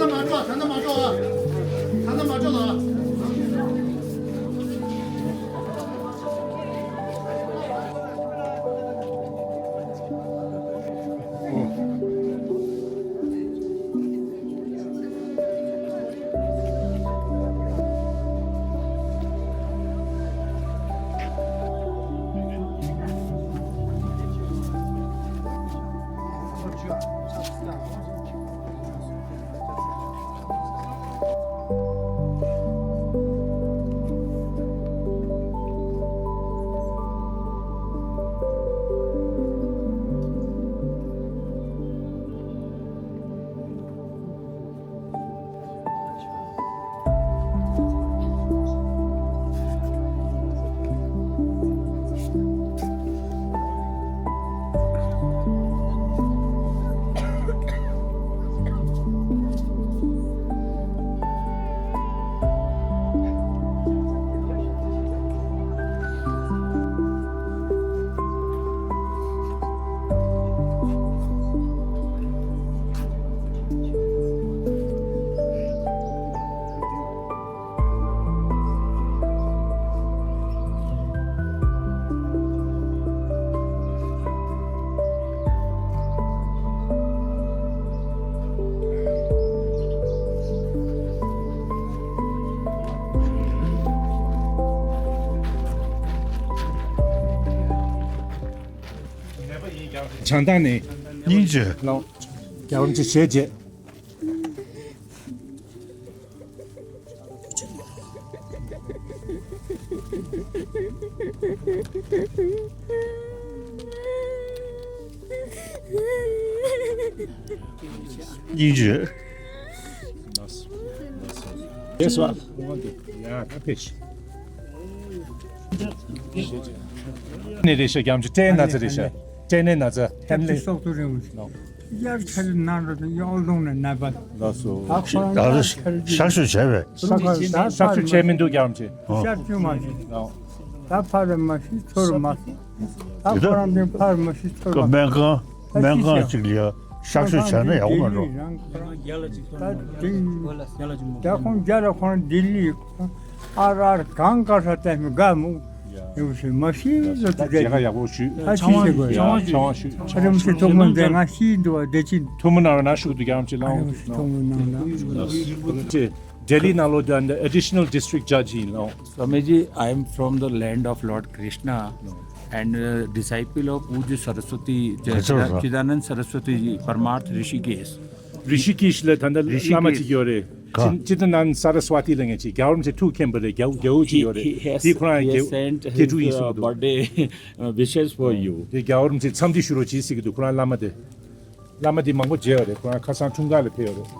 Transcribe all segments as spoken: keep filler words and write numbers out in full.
ད་ནི་མ་འགྲོ་ཨ། ད་ནི་མ་འགྲོ་ཨ། ད་ནི་མ་འགྲོ་ལ། བྱང་ཐང་ནས། སྙིང་རྗེ། ལགས། རྒྱལ་བ་རིན་པོ་ཆེ་ཞལ་མཇལ། སྙིང་རྗེ། ནས་རེད་ཤག་རྒྱ་མཚོ་སྐྲན་ན་ཚ་རེད་ཤག་སྐྲན་ནད་ན་ཚ་ཧེམ་ལེ། སྲོག་ཐོག་རིང་པོ་ཞིག་དབྱར་ཆར་ནང་རུ་དང་གཡོག་ལུང་ནས་ནད་པ། ལགས་སོ། ད་ཁོ་རང་ད་དབྱར་ཆར་གྱི་གཤག་བཅོས་བྱས་པས། གཤག་བཅོས་བྱས་མི་འདུག་རྒྱ་མཚོ། གཤག་བཅོས་མ་བྱས། ད་ཕར་མ་ཤི་ཚུར་མ་ཤི། ད་ཁོ་རང་དེ་ཕར་མ་ཤི་ཚུར་མ་ཤི། སྨན་ཁང་སྨན་ཁང་གཅིག་ལ་གཤག་བཅོས་བྱས་ན་ཡག་པོ་མ་རེད། ད་ཁོང་རྒྱ་ལ་ཁོང་ལྡི་ལི་ཨར་ཨར་གང་དཀར་ས་བལྟས་མི་དགའ་མོ་ཡོད་ཤི་མ་ཤི་ལ་དུ་རྒྱལ་ཁ་ཡག་པོ་ཞུས། ད་ཤི་ཤི་དགོས་ཡ་ཆང་བ་ཞུས། ཨ་རི་མ་ཤི་ཐོག་མ་མཛད་ང་ཤི་འདུག་བ་བདེ་ཆེན་ཐུགས་མོ་ན་ར་ན་ཤུགས་དུ་རྒྱ་མཚོ་ལགས། ཨ་རི་མ་ཤི་ཐོག་མ་ནང་ལ། ལྡི་ལི་ནང་ལོ་དུ་and additional district judge ཡིན་ལགས། Swamiji, I am from the land of Lord Krishna and uh, disciple of Pujya Saraswati, Ch- Chidanand Saraswati ji, Parmarth Rishikesh. རི་ཤི་ཀེཤ་ལ་ད་ལྟ་བླ་མ་གཅིག་ཡོད་རེད། ཅི་ཅི་ད་ནན་སཱ་ར་སྭ་ཏི་ལ་ངས་ཅིག་རྒྱལ་བ་རིན་པོ་ཆེ་ཐུགས་མཁྱེན་པ་རེད། རྒྱལ་རྒྱལ་པོ་གཅིག་ཡོད་རེད། དེ་ཁོ་རང་རྒྱལ་རྒྱལ་ཕྲུག་ཡིན་གསུངས་འདུག wishes for you. དེ་རྒྱལ་བ་རིན་པོ་ཆེ་འཚམས་འདྲི་ཞུ་རོགས་གྱིས་ཟེར་གྱི་འདུག་ཁོ་རང་བླ་མ་དེ། བླ་མ་དེ་མང་པོ་མཇལ་བ་རེད། ཁོ་རང་ཁ་སང་འཁྲུངས་སྐར་ལ་ཕེབས་ཡོད་རེད།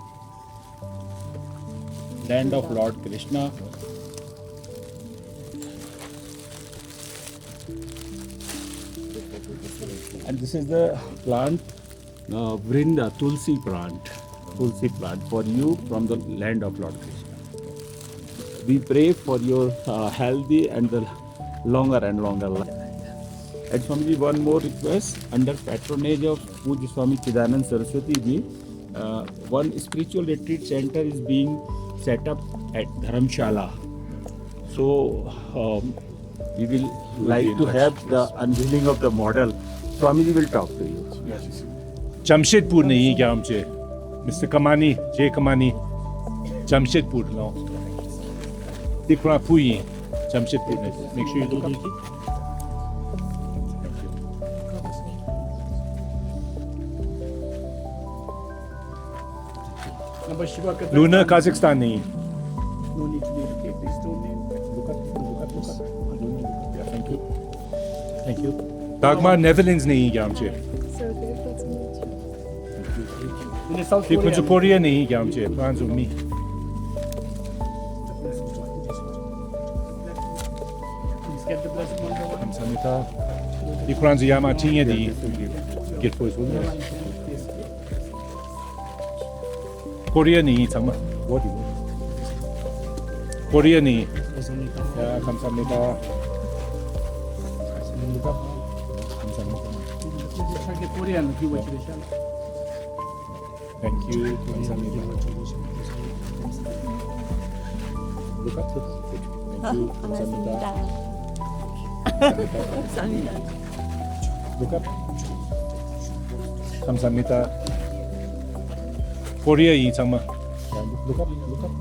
Land of Lord Krishna. And this is the plant, uh, Vrinda Tulsi plant. Tulsi plant for you from the land of Lord Krishna. We pray for your uh, healthy and the longer and longer life. And Swamiji, one more request, under patronage of Pujya Swami Chidanand Saraswati ji, uh, one spiritual retreat center is being set up at Dharamshala. So, um, we will like to have the unveiling of the model. Swamiji will talk to you. ཇམ་ཤེད་པུར་ནས་ཡིན་རྒྱ་མཚོ། མི་སི་ཊར་ཀ་མ་ནི། ཇེ་ཀ་མ་ནི། ཇམ་ཤེད་པུར་ལགས། འདི་ཁོ་རང་བུ་ཡིན། ཇམ་ཤེད་པུར་ནས། Make sure you do that. Number Shiva Kazakhstan. Luna, Kazakhstan ནས་ཡིན། No need to relocate. Please don't need. Look up, look up, look up. Don't need, look up. Yeah, thank you. Thank you. Dagmar, Netherlands ནས་ཡིན་རྒྱ་མཚོ། So good, that's amazing. དེ་ཁོ་ཚོ་ཀོ་རི་ཡ་ནས་ཡིན་རྒྱ་མཚོ། ཁོ་རང་ཚོ་མི། Please get the blessing on the one. ཁམས་བཟང་མེད་ད། དེ་ཁོ་རང་ཚོ་ཡར་མར་འཕྲིན་ཡས་དེ་ཡིན། སྒེར་པོ་ཚོ་ནས། ཀོ་རི་ཡ་ནས་ཡིན་ཚང་མ། འོ་དེ་འོ། ཀོ་རི་ཡ་ནས་ཡིན། ཡ་ཁམས་བཟང་མེད་ད། ཁམས་བཟང་མེད་ད། ཀོ་རི་ཡ་ནས་རྒྱུ་བ་ཅི་རེད་ཤག Thank you. 감사합니다. Look up. Thank you. 감사합니다. 감사합니다. Look up. 감사합니다. 코리아인 ཚང་མ. Look up. Look up.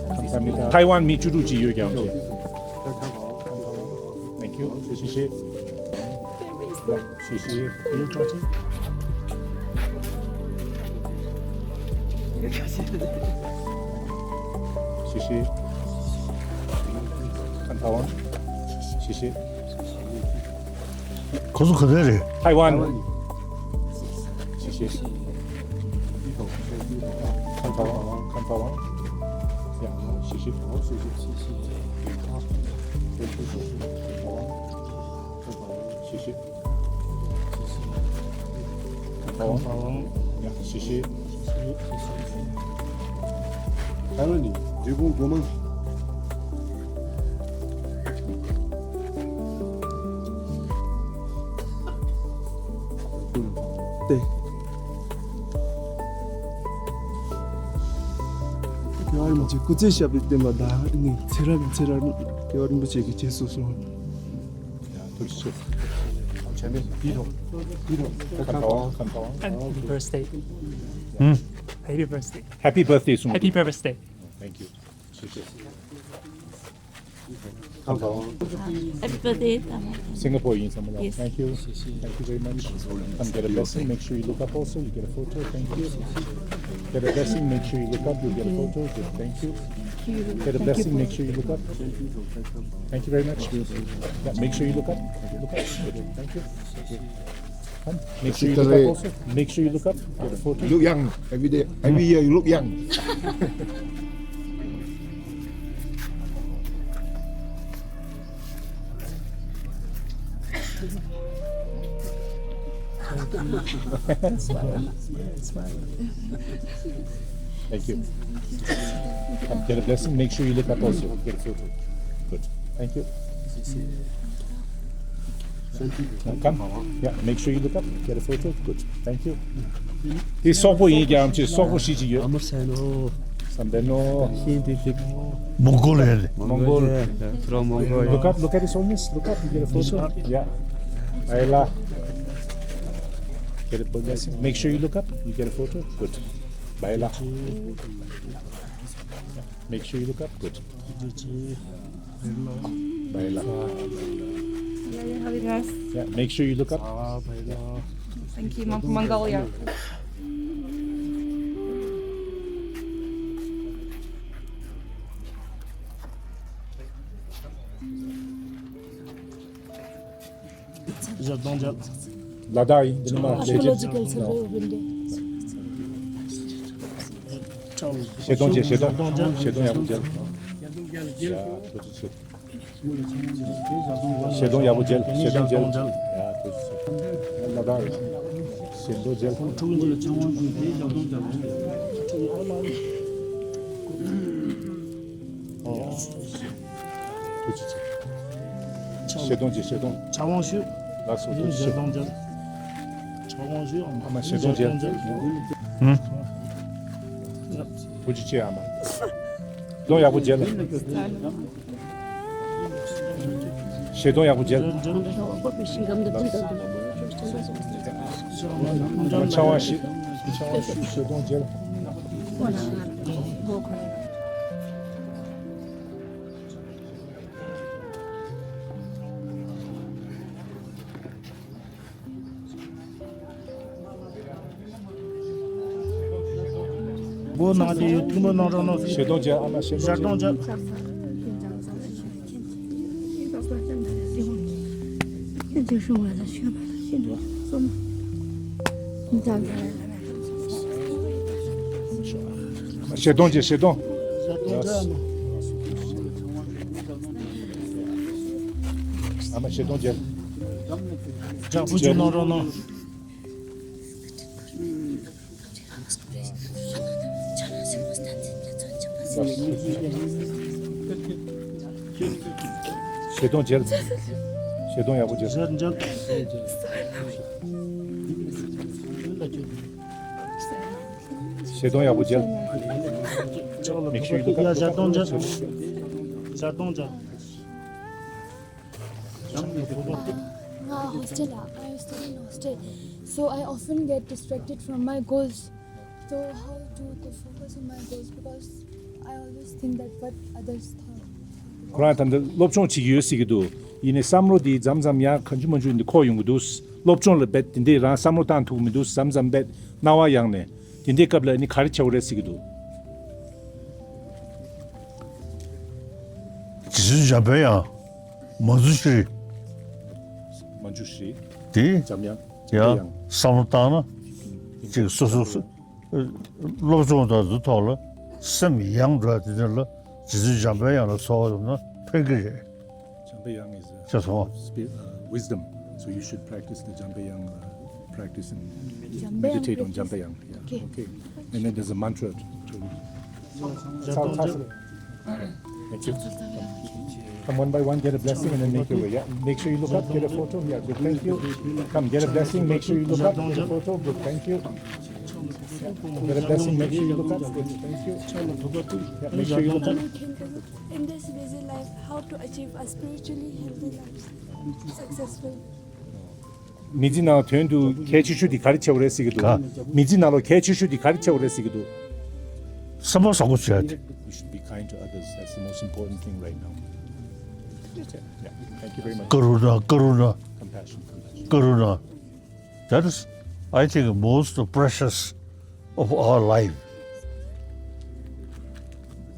감사합니다. Taiwan མི་བཅུ་དྲུག་ཅིག་ཡོད་ཀྱང་ཅི། Thank you. 谢谢. 谢谢. ཁོ་ཚོ་ག་རེ་རེད། Taiwan. 谢谢. ཁམས་ཚ་དབང་། ཁམས་ཚ་དབང་། ཡ། 谢谢. 谢谢. ཁམས་ཚ་དབང་། ཁམས་ཚ་དབང་། ཡ། 谢谢. 台湾的职工国门。 ཏེ། རྒྱལ་བ་རིན་པོ་ཆེ་སྐུ་ཚེ་ཞབས་པད་བརྟན་པ་དང་ནི་ཚེ་རབས་ཚེ་རབས་རྒྱལ་བ་རིན་པོ་ཆེ་གི་རྗེས་སུ་སོང་། ཁམས་ཚ་དབང་། ཁམས་ཚ་དབང་། Happy birthday. Happy birthday. Happy birthday. Happy birthday. Thank you. Happy birthday. Singapore ཡིན་ས་མ་ལ། Yes. Thank you. Thank you very much. Come get a blessing. Make sure you look up also. You get a photo. Thank you. Get a blessing. Make sure you look up. You get a photo. Good. Thank you. Get a blessing. Make sure you look up. Thank you very much. Yeah, make sure you look up. Look up. Good. Thank you. Come. Make sure you look up also. Make sure you look up. Get a photo. Look young every day. Every year you look young. Smile. Smile. Thank you. Come, get a blessing. Make sure you look up also. Get a photo. Good. Thank you. Come. Yeah, make sure you look up. Get a photo. Good. Thank you. དེ་སོག་པོ་ཡིན་ཀྱང་ཅི་སོག་པོ་ཞིག་ཅིག་ཡོད། བསམ་པའི་ནོ། ཤིན་ཏུ་ཤིག་མོང་གོལ་ཡ་རེད། མོང་གོལ། ཐུ་རོ་མོང་གོལ། Look up, look at his holiness. Look up, you get a photo. Yeah. Baila. Get a photo. Make sure you look up. You get a photo. Good. Baila. Make sure you look up. Good. Baila. Very nice. Yeah, make sure you look up. Thank you, Mon- Mongolia. ལ་དྭགས་ཡིན། འདི་ནི་མ་ལས་བྱེད། ཞེ་གདོང་བྱེད། ཞེ་གདོང་། ཞེ་གདོང་ཡག་པོ་བྱེད། ཞེ་གདོང་ཡག་པོ་བྱེད། ཞེ་གདོང་བྱེད། ཡ། ཐུགས་རྗེ་ཆེ། ལ་དྭགས་ཡིན། ཞེ་གདོང་བྱེད། ཐུགས་རྗེ་ཆེ། ཞེ་གདོང་བྱེད། ཞེ་གདོང་། ཕྱག་དབང་ཞུ། ལགས་སོ། ཐུགས་རྗེ་ཆེ། ཕྱག་དབང་ཞུ། ཨ་མ་ཞེ་གདོང་བྱེད། ཐུགས་རྗེ་ཆེ་ཨ་མ། གདོང་ཡག་པོ་བྱེད། ཞེ་གདོང་ཡག་པོ་བྱེད། ཕྱག་དབང་ཞུ། ཕྱག་དབང་ཞུ། ཞེ་གདོང་བྱེད། སྒོ་ནང་དེ་ཐུགས་སྨོན་གནང་རོགས་གནང་། ཞེ་གདོང་བྱེད། ཨ་མ་ཞེ་གདོང་བྱེད། ཞེ་གདོང་བྱེད། ཞེ་གདོང་བྱེད། ཞེ་གདོང་། ཨ་མ་ཞེ་གདོང་བྱེད། ཞེ་གདོང་བྱེད། ཞེ་གདོང་བྱེད། ཞེ་གདོང་ཡག་པོ་བྱེད། ཞེ་གདོང་། ཞེ་གདོང་། ཞེ་གདོང་། ཞེ་གདོང་། ཞེ་གདོང་། ཞེ་གདོང་། ཞེ་གདོང་། ཞེ་གདོང་། ཞལ་གདོང་ཡག་པོ་མཇལ། Make sure you look up, look up, look up. ཞལ་གདོང་མཇལ། ང་ཧོ་སི་ཊེལ་ལ། I study in hostel. So I often get distracted from my goals. So how to go focus on my goals? Because I always think that what others thought. ཁོ་རང་ད་ལྟ་སློབ་སྦྱོང་བྱེད་ཀྱི་ཡོད་ཟེར་གྱི་འདུག་ཡིན་ནའི་བསམ་བློ་འདི་མཚམས་མཚམས་ཡང་གང་བྱུང་མང་བྱུང་འདི་འཁོར་ཡོང་གི་འདུག་སློབ་སྦྱོང་ལ་རྦད་དེ་འདྲའི་རང་བསམ་བློ་བཏང་ཐུབ་ཀྱི་མི་འདུག་མཚམས་མཚམས་རྦད་སྣང་བ་ཡང་ནས་དེ་འདྲའི་སྐབས་ལ་ནི་ག་རེ་བྱེད་དགོས་རེད་ཟེར་གྱི་འདུག་རྗེ་བཙུན་འཇམ་པའི་དབྱངས། མ་ཛུ་ཤྲི། མ་ཛུ་ཤྲི། དེ་འཇམ་དབྱངས། ཡང་འཇམ་པའི་དབྱངས། བསམ་བློ་བཏང་ན། ཅིག་སོ་སོ་སོ། སློབ་སྦྱོང་དང་དུ་ཐོག་ལ་སེམས་ཡང་འགྲོ་བ་དེ་ཚོ་ལ་རྗེ་བཙུན་འཇམ་པའི་དབྱངས་ལ་གསོལ་བ་འདེབས་ན་ཕན་གྱི་རེད། འཇམ་པའི་དབྱངས is a ཅེས་སོ། Spi- uh, wisdom. So you should practice the འཇམ་པའི་དབྱངས, uh, practice and འཇམ་པའི་དབྱངས། Meditate on འཇམ་པའི་དབྱངས། Yeah. Okay. Okay. And then there's a mantra to Thank you. Come one by one, get a blessing, and then make your way. Yeah. Make sure you look up, get a photo. Yeah, good. Thank you. Come, get a blessing. Make sure you look up, get a photo. Good. Thank you. Get a blessing. Make sure you look up. Good. Thank you. Yeah, make sure you look up. In this busy life, how to achieve a spiritually healthy life, successful? མི་ཚེ་ནང་དོན་དུ་གལ་ཆེ་ཤོས་དེ་ག་རེ་ཆགས་པ་རེད་ཟེར་གྱི་འདུག་མི་ཚེ་ནང་ལ་གལ་ཆེ་ཤོས་དེ་ག་རེ་ཆགས་པ་རེད་ཟེར་གྱི་འདུག་བསམ་པ་བཟང་པོ་བྱས་ཏེ། You should be kind to others. That's the most important thing right now. Yeah. Thank you very much. ཀ་རུ་ཎ། ཀ་རུ་ཎ། Compassion, compassion. ཀ་རུ་ཎ། That is, I think, most precious of our life.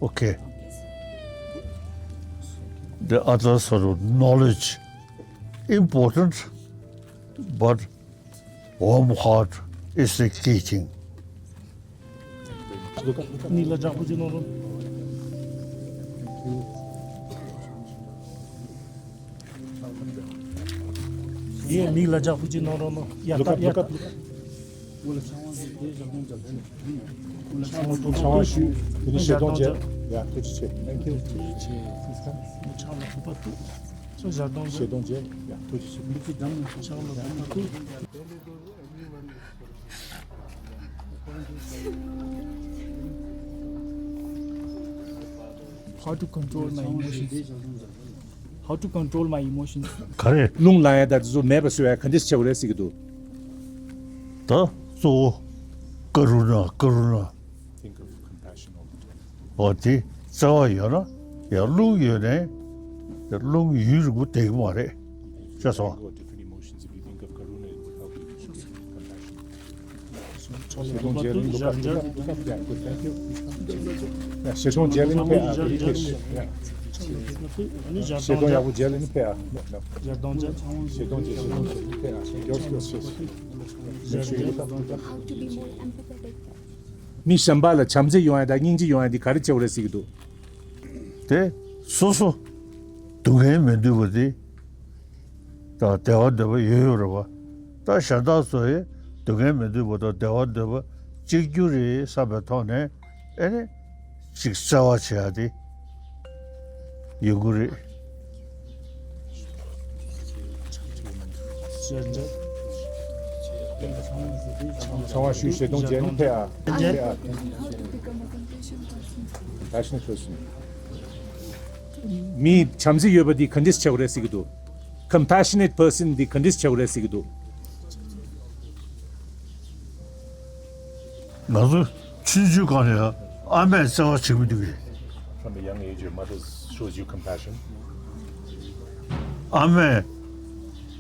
Okay. The other sort of knowledge, important, but warm heart is the key thing. མིག་ལ་ལྗགས་པོ་ཅིག་གནང་རོགས། ཡེ་མིག་ལ་ལྗགས་པོ་ཅིག་གནང་རོགས་གནང་། ཡ་ལྟ་ཡ་ལྟ། ཕྱག་དབང་ཞུ། དེ་ནས་ཞལ་གདོང་མཇལ། ཡ་ཐུགས་རྗེ་ཆེ། Thank you. ཐུགས་རྗེ་ཆེ། ཕྱག་ལ་ཕུག་པ་ཐུག་ཞལ་གདོང་མཇལ། ཞལ་གདོང་མཇལ། ཡ་ཐུགས་རྗེ་ཆེ། མིག་གི་འགྲམ་ནས་ཕྱག་ལ་ཕུག་པ་ཐུག How to control my emotions? How to control my emotions? ག་རེ། རླུང་ལངས་ཡ་དང་དེ་ཚོ་མེད་པ་བཟོ་ཡ་ག་འདྲས་བྱེད་དགོས་རེད་ཟེར་གྱི་འདུག་ད་གཙོ་བོ་ཀ་རུ་ཎ། ཀ་རུ་ཎ། འོ་དེ་བརྩེ་བ་ཡོད་ན་ཡང་རླུང་ཡོད་ནའི་རླུང་ཡུན་རིང་པོ་བསྡད་ཀྱི་མ་རེད། ཤེས་སོང་། ཞལ་གདོང་མཇལ་ལེ། Look up, look up, look up. Yeah, good, thank you. Yeah, ཞལ་གདོང་མཇལ་ལེ་ནི་ཕེབས་ཨ། Very good. Yeah. ཞལ་གདོང་ཡག་པོ་མཇལ་ལེ་ནི་ཕེབས་ཨ། ཞལ་གདོང་མཇལ། ཞལ་གདོང་མཇལ། ཞལ་གདོང་མཇལ་ལེ་ནི་ཕེབས་ཨ། Yes, yes, yes. Make sure you look up, look up. How to be more empathetic? མི་གཞན་པ་ལ་བྱམས་བརྩེ་ཡོང་ཡ་དང་སྙིང་རྗེ་ཡོང་ཡ་འདི་ག་རེ་བྱེད་དགོས་རེད་ཟེར་གྱི་འདུག་དེ་སོ་སོ་སྡུག་བསྔལ་མི་འདོད་པ་དེ་དང་བདེ་བ་འདོད་པ་ཡོད་ཡོད་རེད་པ། ད་གཞན་དག་ཚོ་ཡི་སྡུག་བསྔལ་མི་འདོད་པ་དང་བདེ་བ་འདོད་པ་གཅིག་གྱུར་རེད་བསམ་པའི་ཐོག་ནས་ཨེ་ནི་ཅིག་བརྩེ་བ་བྱེད་ཡ་དེ་ཡོང་གི་རེད། ཚང་མ་ཞུས། ཞལ་གདོང་མཇལ་ནི་ཕེབས་ཨ། ཕེབས་ཨ། Compassionate person. མི་བྱམས་བརྩེ་ཡོད་པ་འདི་ག་འདྲས་བྱེད་དགོས་རེད་ཟེར་གྱི་འདུག Compassionate person འདི་ག་འདྲས་བྱེད་དགོས་རེད་ཟེར་གྱི་འདུག་ང་ཚོ་ཆུང་ཆུང་སྒང་ནས་ཨ་མས་བརྩེ་བ་བྱེད་མི་འདུག་གས། From a young age, your mother shows you compassion. ཨ་མས་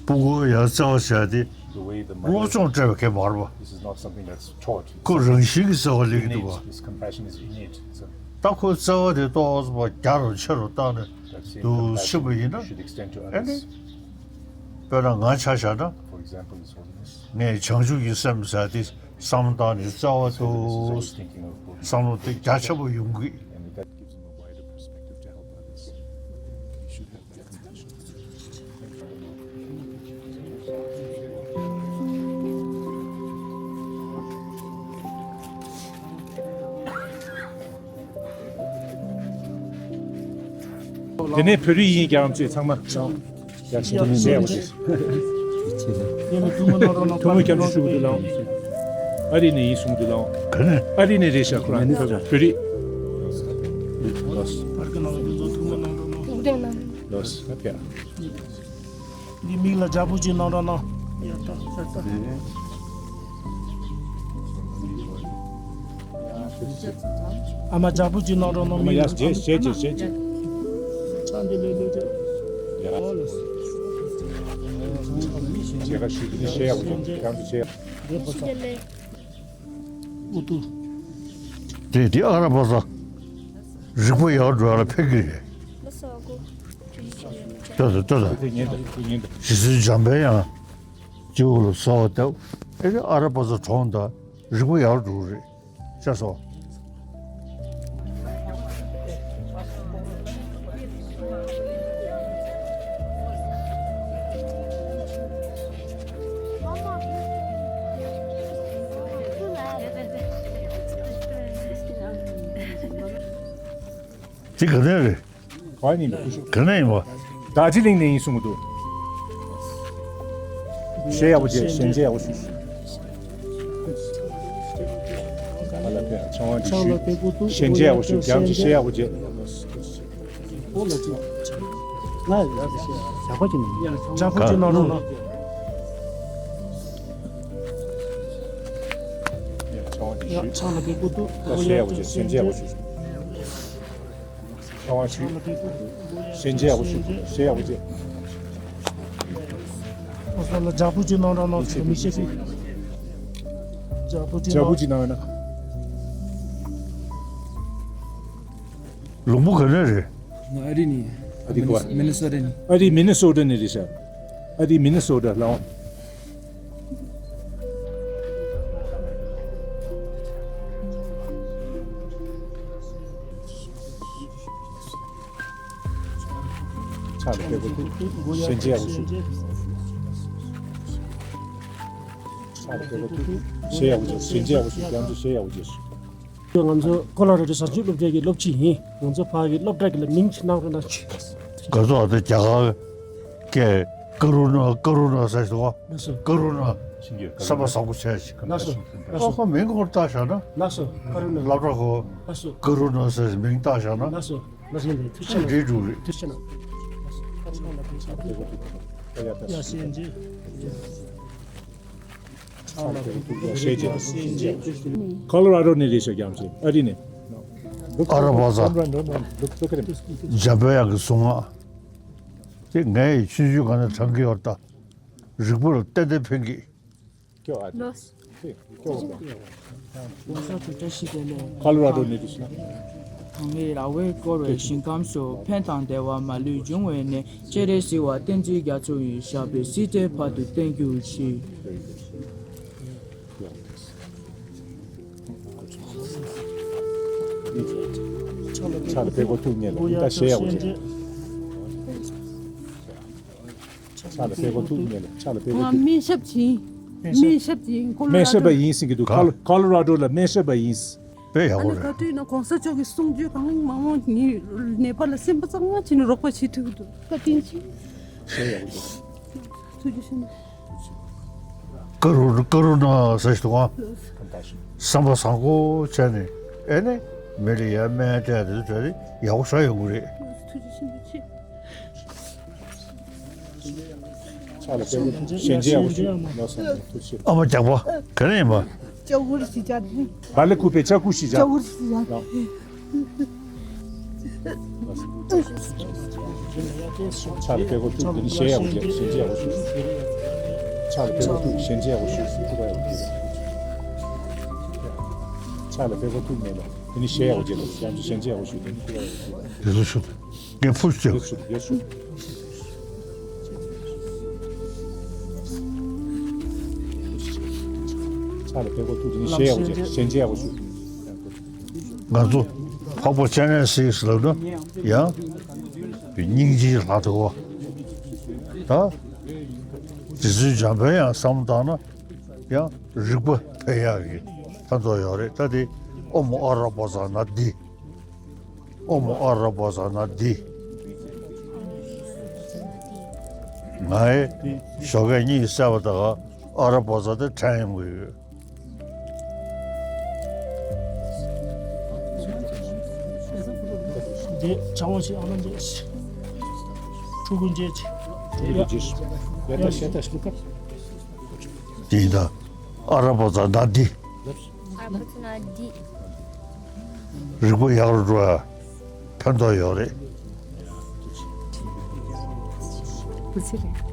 སྤུ་གུར་ཡང་བརྩེ་བ་བྱས་ཏེ་The way the mother, སློབ་སྦྱོང་སྤྲད་པ་གས་མ་རེད་པ། This is not something that's taught. ཁོ་རང་བཞིན་གྱིས་བརྩེ་བ་སླེབས་ཀྱི་འདུག་པ། Innate. This compassion is innate. It's a ད་ཁོའི་བརྩེ་བ་དེ་ཏོག་ཙམ་རྒྱ་རུ་ཆེ་རུ་བཏང་ནས་That same འདུག་compassion ཤེས་པ་ཡིན་ན། You should extend to ཨ་ནི། Others. དཔེར་ན་ང་ཆ་བཞག་ན། For example, His Holiness. ངས་བྱང་ཆུབ་ཀྱི་སེམས་ཟེར་དེ་བསམ་བློ་བཏང་ནས་བརྩེ་བ་དུ་བསམ་བློ་དེ་རྒྱ་ཆེན་པོ་ཡོང་གི། And that gives him a wider perspective to help others. You should have that compassion. དེ་ནས་བོད་རིགས་ཡིན་རྒྱ་རམ་ཚོས་ཚང་མ། ཡ་ཆེན་པོ་མེད་པ་ཞིག་ཐུགས་སྨོན་སྐྱབས་འཇུག་ཞུ་གི་འདུག་ལགས། ཨ་རི་ནས་ཡིན་གསུངས་འདུག་ལགས། ག་ནས། ཨ་རི་ནས་རེད་ཤག་ཁོ་རང་མི་ནི་སི་ཊར། བོད་རིགས། ལགས་སོ། ཕར་གི་ནང་ལ་འདི་ཚོ་ཐུགས་སྨོན་གནང་རོགས་གནང་། ཐུགས་རྗེ་གནང་། ལགས་སོ། ཨ་ཕྱི། འདི་མིག་ལ་རྒྱ་པོ་ཅིག་གནང་རོགས་གནང་། ཡ་ད་ད་ད། ཨ་མ་རྒྱ་པོ་ཅིག་གནང་རོགས་གནང་། ཨ་མ་ཡ་ཞེ་ཞེ་ཅིག་ཞེ་ཅིག་ཕྱག་འདི་ལེ་ལེ་ཅིག་ཡ། ཨོ་ལེ། ཁྱེད་ཀ་ཞུ་རྒྱུ་ནི་ཞེ་ཡག་པོ་ཅིག་ཡང་དུ་ཞེ་ཡག་ཨུ་ཏུ། དེ་དེ་ཨ་ར་པ་ས། རིག་པ་ཡག་འགྲོ་ཡ་ལ་ཕན་གི་རེད། ལྟོས་དང་ལྟོས་དང་། དེ་ཉན་དང་དེ་ཉན་དང་། རྗེ་བཙུན་འཇམ་དཔལ་དབྱངས། སྤྱི་བོ་ལ་གསོལ་བ་བཏབ། ཨེ་རེད་ཨ་ར་པ་ས་གྲོངས་དང་། རིག་པ་ཡག་འགྲོ་རེད། ཤ་སོ། དེ་ག་ནས་རེད། ག་ནས་ཡིན་པ། ག་ནས་ཡིན་པ། རྡོ་རྗེ་གླིང་ནས་ཡིན་གསུང་གི་འདུག་ཞེ་ཡག་པོ་བྱས། ཞལ་མཇལ་ཡག་པོ་ཞུ། ཆང་ལ་ཕེབས། ཆང་བ་འདི་ཞུ། ཞལ་མཇལ་ཡག་པོ་ཞུ། རྒྱ་མཚོ་ཞེ་ཡག་པོ་བྱས། ཨོ་ལ་ཅི། ང་ཡག་པོ་ཅི་ནི། ཡག་པོ་ཅི་ནོ་ནོ་ནོ། ཆང་བ་འདི་ཞུ། ཆང་ལ་ཕེབས་པོ་འདུག་ཞེ་ཡག་པོ་བྱས། ཞལ་མཇལ་ཡག་པོ་ཞུ། ཨ་ཞུ། ཞལ་མཇལ་ཡག་པོ་ཞུ། ཞལ་མཇལ་ཡག་པོ་ཞུ། ཞལ་ཡག་པོ་མཇལ། ཨོ་སོ་ལ་ཇག་པོ་ཅིག་གནང་རོགས་གནང་། མི་ཤེས་ཤིག་ཇག་པོ་ཅིག་ཇག་པོ་གནང་། ཅིག་གནང་ཡོད་ན། ལུང་པ་ག་ནས་རེད། ང་ཨ་རི་ནས། ཨ་རི་ག་པར། མི་ནི་སོ་ཊ་ནས། ཨ་རི་མི་ནི་སོ་ཊ་ནས་རེད་ཤག་ཨ་རི་མི་ནི་སོ་ཊ་ལའོ། ཕྱག་ལ་ཕེབས་པ་ཐུགས། ཞལ་མཇལ་ཡག་པོ་ཞུ། ཕྱག་ལ་ཕེབས་པ་ཐུགས། ཞལ་ཡག་པོ་ཞུ། ཞལ་མཇལ་ཡག་པོ་ཞུ། རྒྱ་མཚོ་ཞལ་ཡག་པོ་མཇལ་ཞུ། ང་ཚོ་ཀོ་ལོ་ར་ཌོ་བཟའ་བཅའ་སློབ་གྲྭའི་སློབ་སྤྱི་ཡིན། ང་ཚོ་ཕ་གི་སློབ་གྲྭ་གི་ལ་མིང་ཅིག་གནང་རོགས་གནང་ཞུ། དགའ་ཚོར་དེ་རྒྱ་གར་གྱི་ཀ་རུ་ན་ཀ་རུ་ན་ཟེར་ཞིག་འདུག་ག་ལགས་སོ། ཀ་རུ་ན། བསམ་པ་བཟང་པོ་བྱས་ཤིག་ལགས་སོ། ལགས་སོ། ཁོ་ཁོ་མིང་སྐོར་བཏགས་བཞག་ན། ལགས་སོ། ཀ་རུ་ན། སློབ་གྲྭ་ཁོ། ལགས་སོ། ཀ་རུ་ན་ཟེར་མིང་བཏགས་བཞག་ན། ལགས་སོ། ལགས་སོ། ཐུགས་རྗེ་ཆེ་གནང་། འགྲིག་འགྲོ་རེད། ཐུགས་རྗེ་ཆེ་གནང་། ཡ་ཞེས་མཇལ། ཀོ་ལོ་ར་ཌོ་ནས་རེད་ཤག་རྒྱ་མཚོ། ཨ་རི་ནས། ཨ་ར་པ་ས། འཇམ་དཔལ་དབྱངས་ཀྱི་གསུང་ངག་དེ་ངའི་ཆུང་ཆུང་སྒང་ནས་དྲན་གྱི་ཡོད་ད། རིག་པ་ལ་ཏན་ཏན་ཕན་གྱི། སྐྱོ་ཨ་ནི། ལོས། ཀོ་ལོ་ར་ཌོ་ནས་རེད་ཤག་ད་ངས་ར་བས་བསྐོར་བའི་ཞིང་ཁམས་སུ། ཕན་དང་བདེ་བ་མ་ལུས་འབྱུང་བའི་གནས། སྤྱན་རས་གཟིགས་དབང་བསྟན་འཛིན་རྒྱ་མཚོ་ཡི། ཞབས་པད་སྲིད་མཐའི་བར་དུ་བརྟན་གྱུར་ཅིག་ཕྱག་ལ་ཕེབས་པ་ཐུགས་མཉེས་ལ་ད་ཞལ་ཡག་པོ་མཇལ། ཕྱག་ལ་ཕེབས་པ་ཐུགས་མཉེས་ལ། ཕྱག་ལ་ཕེབས་པ་ང་ཐུགས། སྨན་ཞབས་ཡིན། སྨན་ཞབས་ཡིན། ཀོ་ལོ་ར་ཌོ། སྨན་ཞབས་པ་ཡིན་ཟེར་གྱི་འདུག་ཀོ་ལོ་ཀོ་ལོ་ར་ཌོ་ལ་སྨན་ཞབས་པ་ཡིན། དཔེ་ཡག་ཨ་པོ་ནི་རེད། ག་དུས་ན་གོང་ས་མཆོག་གི་གསུང་ཆོས་གང་མང་མང་ངའི་ནད་པ་ལ་སེམས་པ་གཙང་མ་བྱས་ནས་རོགས་པ་བྱེད་ཐུབ་ཀྱི་འདུག་བཀའ་དྲིན་ཆེ། ཞེས་ཡག་པོ་འདུག་ཐུགས་རྗེ་ཆེ་གནང་། ཀ་རུ་ཀ་རུ་ན་ཟེར་ཞིག་འདུག་ག་བསམ་པ་བཟང་པོ་བྱས་ནས་ཨེ་ནས་མི་ལ་ཡ་སྨན་སྤྲད་དེ་བྱས་ཏེ་ཡག་པོ་ཞིག་ཡོང་གི་རེད། ཐུགས་རྗེ་ཆེ་གནང་། ཕྱག་ལ་ཕེབས། ཞལ་མཇལ་ཡག་པོ་ཞུ། ལགས་སོ། ཐུགས་རྗེ་ཆེ། ཨ་མ་རྒྱགས་པ་ག་རེ་ཡིན་པ། ལྕགས་འུར་ཞིག་བྱ། བ་ལི་ཁུ་པའི་ལྕགས་འུར་ཞིག་བྱ། ལྕགས་འུར་ཞིག་བྱ། ཕྱག་ལ་ཕེབས་པ་ཐུགས། དེ་ནི་ཞལ་ཡག་པོ་མཇལ། ཞལ་མཇལ་ཡག་པོ་ཞུ། ཕྱག་ལ་ཕེབས་པ་ཐུགས། ཞལ་མཇལ་ཡག་པོ་ཞུ། སྐུ་པར་ཡག་པོ་ཞུ། ཕྱག་ལ་ཕེབས་པ་ཐུགས་མེད་ལ། དེ་ནི་ཞལ་ཡག་པོ་མཇལ། ཡང་ཞལ་མཇལ་ཡག་པོ་ཞུ། དེ་ནི་སྐུ་པར་ཡག་པོ་ཞུ། དེ་ཚོ་ཞུ། ངས་ཕུར་ཞུ། ཡོད་ཤུགས། ཡོད་ཤུགས། ཕྱག་ལ་ཕེབས་པ་ཐུགས། དེ་ནི་ཞལ་ཡག་པོ་མཇལ། ཞལ་མཇལ་ཡག་པོ་ཞུ། ང་ཚོ་འཕགས་པ་སྤྱན་རས་གཟིགས་ལབ་ན་ཡང་སྙིང་རྗེའི་ལྷ་ཐོ་བ། ད་རྗེ་བཙུན་འཇམ་དཔལ་དབྱངས་བསམ་བློ་བཏང་ན་ཡང་རིག་པ་འཕེལ་ཡག་གི་ཕན་ཐོགས་ཡོད་རེད། ད་དེ་ཨོཾ་ཨ་ར་པ་ཙ་ན་འདི། ཨོཾ་ཨ་ར་པ་ཙ་ན་འདི། ངའི་ཞོགས་ཀས་གཉིད་སད་པ་དང་ཨ་ར་པ་ཙ་དེ་དྲན་ཡོང་གི་ཡོད། ཆང་བ་ཞིག་ཨ་མ་འཇལ་ཞིག་ཕྲུ་གུ་འཇལ་ཞིག་ཡ་ད་ཤ་ད་ཤ་ད། དེ་ཡིན་ད། ཨ་ར་པ་ཙ་ད་འདི། ཨ་ར་པ་ཙ་ན་འདི། རིག་པ་ཡག་རུ་འགྲོ་ཡ། ཕན་ཐོགས་ཡོད་རེད། སྐུ་ཚེ་རིང་།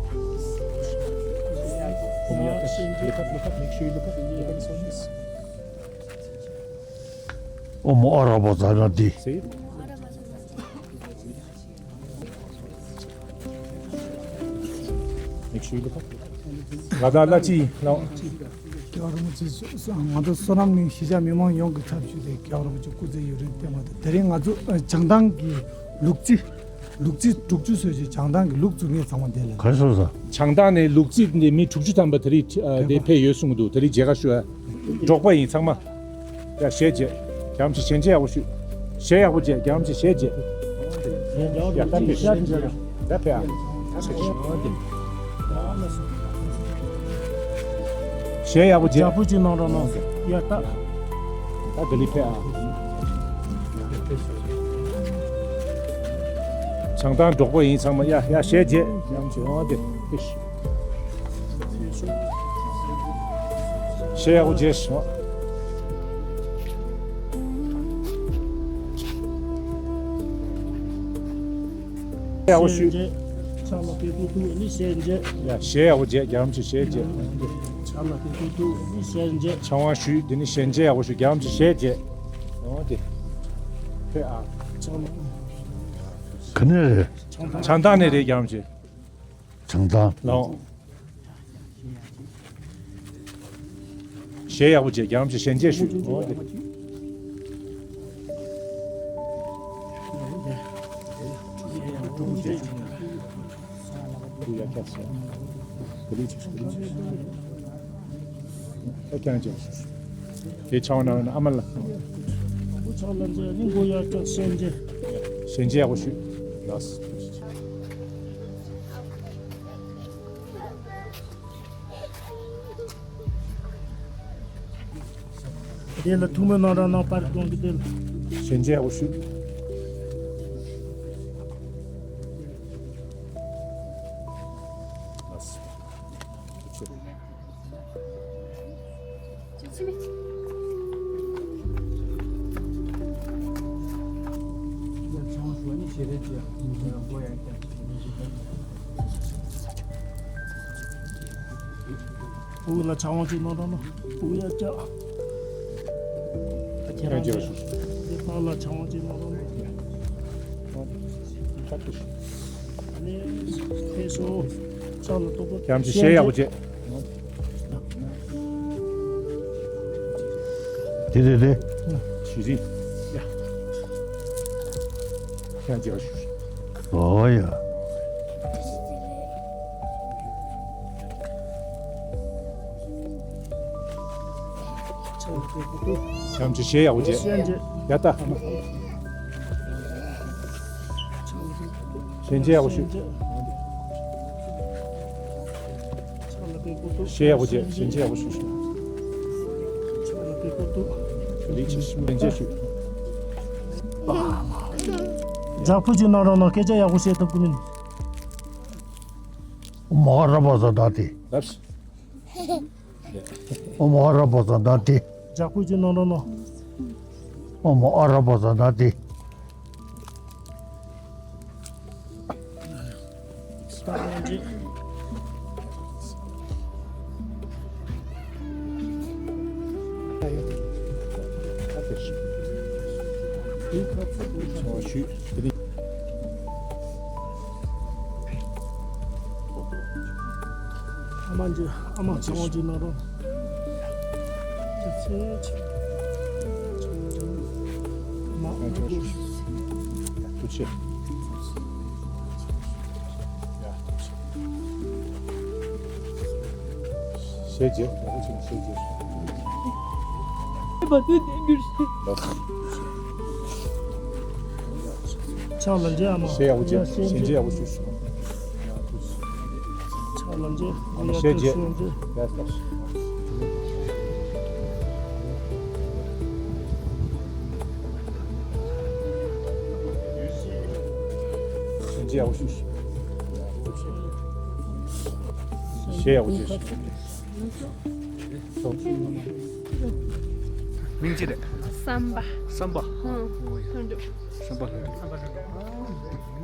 ཨོ་མོ་ཨ་ར་པ་ཙ་ན་འདི། ང་ཚོ་བླ་སྤྱི་ཡིན། ལགས། རྒྱལ་བ་རིན་པོ་ཆེ་ང་ཚོ་བསོད་ནམས་གླིང་གཞིས་ཆགས་མི་མང་ཡོངས་ཀྱི་ཚབ་ཞུས་ཏེ་རྒྱལ་བ་རིན་པོ་ཆེ་སྐུ་ཚེ་ཡུན་རིང་བརྟན་པ་དང་། དེ་རིང་ང་ཚོ་བྱང་ཐང་གི་ལུག་རྫི་ལུག་རྫི་དྲུག་ཅུ་ཚོད་ཀྱི་བྱང་ཐང་གི་ལུག་འཛུགས་མཁན་ཚང་མ་འདི་ལ། ག་རེ་ཟེར་སོང་། བྱང་ཐང་ནས་ལུག་རྫི་འདི་མི་དྲུག་ཅུ་ཐམ་པ་དེ་རིང་དེ་ཕེབས་ཡོད་གསུངས་འདུག་དེ་རིང་མཇལ་ཁ་ཞུ་ཡ། འབྲོག་པ་ཡིན་ཚང་མ། ཡ་ཞལ་མཇལ། རྒྱལ་བ་རིན་པོ་ཆེ་ཞལ་མཇལ་ཡག་པོ་བྱེད། རྒྱལ་བ་རིན་པོ་ཆེ་ཞལ་མཇལ། ཡ་ད་ཕེབས། ད་ཕེབས་ཨ། ཞལ་ཡག་པོ་བྱེད། རྒྱལ་པོ་ཅིག་གནང་རོགས་གནང་། ཡ་ད། ད་དེ་ལས་ཕེབས་ཨ། བྱང་ཐང་འབྲོག་པ་ཡིན་ཚང་མ་ཡ་ཡ་ཞལ་མཇལ། རྒྱལ་བ་རིན་པོ་ཆེ་འོང་དེ་ཕེབས། ཞལ་ཡག་པོ་བྱས་སོང་། ཡག་པོ་ཞུས། ཕྱག་ལ་དེ་ཏུ་ཏུ་ནི་ཞལ་མཇལ། ཡ་ཞལ་ཡག་པོ་བྱས། རྒྱལ་བ་རིན་པོ་ཆེ་ཞལ་མཇལ། ཕྱག་ལ་དེ་ཏུ་ཏུ་ནི་ཞལ་མཇལ། ཕྱག་དབང་ཞུས། དེ་ནི་ཞལ་མཇལ་ཡག་པོ་ཞུས། རྒྱལ་བ་རིན་པོ་ཆེ་ཞལ་མཇལ། འོ་དེ། ཕེབས་ཨ། ག་ནས་རེད། བྱང་ཐང་ནས་རེད། རྒྱལ་བ་རིན་པོ་ཆེ། བྱང་ཐང་། ལགས། ཞལ་ཡག་པོ་བྱས། རྒྱལ་བ་རིན་པོ་ཆེ་ཞལ་མཇལ་ཞུས། འོ་དེ། དེ་ཆང་ན་ཨ་མ་ལ། ཞལ་མཇལ་ཡག་པོ་ཞུས། ལགས། དེ་ལ་ཐུགས་སྨོན་གནང་རོགས་གནང་། པར་སྐྱོང་གི་དེ་ལ། ཞལ་མཇལ་ཡག་པོ་ཞུ། བུ་ལ་ཆང་བ་ཅིག་གནང་རོགས་གནང་། བུ་ཡ་ཅག་ཁྱེད་རང་ཅག་དེ་པ་ལ་ཆང་བ་ཅིག་གནང་རོགས་གནང་། ཨ་ནི་ཕེབས་སོ། ཕྱག་ལ་ཏོག་ཏོག་རྒྱལ་བ་རིན་པོ་ཆེ་ཞལ་ཡག་པོ་བྱེད། དེ་དེ་དེ། ཞི་རི། ཡ། ཡ་རྒྱལ་བ་ཞུ། ཨོ་ཡ། རྒྱལ་བ་རིན་པོ་ཆེ་ཞལ་ཡག་པོ་བྱེད། ཞལ་མཇལ། ཡ་ད། ཞལ་མཇལ་ཡག་པོ་ཞུ། ཞལ་ཡག་པོ་བྱེད། ཞལ་མཇལ་ཡག་པོ་ཞུ། ཞལ་མཇལ་ཞུ། ཇག་པོ་ཅིག་གནང་རོགས་གནང་། སྐད་ཆ་ཡག་པོ་བཤད་ཐུབ་ཀྱི་མིན། མ་ར་པ་ས་ད་དེ། ལབ། ཨོ་མོ་ཨ་ར་པ་ཙ་ན་ཏི། ཇག་པོ་ཅིག་གནང་རོགས་གནང་། ཨོ་མོ་ཨ་ར་པ་ཙ་ན་ཏི། ཨ་མ་འཇུ། ཨ་མ་ཚེ་དབང་འཇུ་ནང་རོ། ཚེ་ཚེ་ཚེ། ཨ་མ་འཇུ། ཐུགས་རྗེ་ཆེ། ཞལ་མཇལ། ཞལ་མཇལ། ཕྱག་ལ་མཇལ་ཨ་མ། ཞལ་ཡག་པོ་མཇལ། ཞལ་མཇལ་ཡག་པོ་ཞུ། ཕྱག་ལ་མཇལ། ཨ་མ་ཞལ་མཇལ། ཞལ་མཇལ། ཡ་ད། ཡག་པོ་ཞུ། ཞེ་ཡག་པོ་ཞུ། མིང་ཅི་རེད། བསམ་པ། བསམ་པ། ཧང་། ལྷུན་གྲུབ། བསམ་པ་ལྷུན་གྲུབ།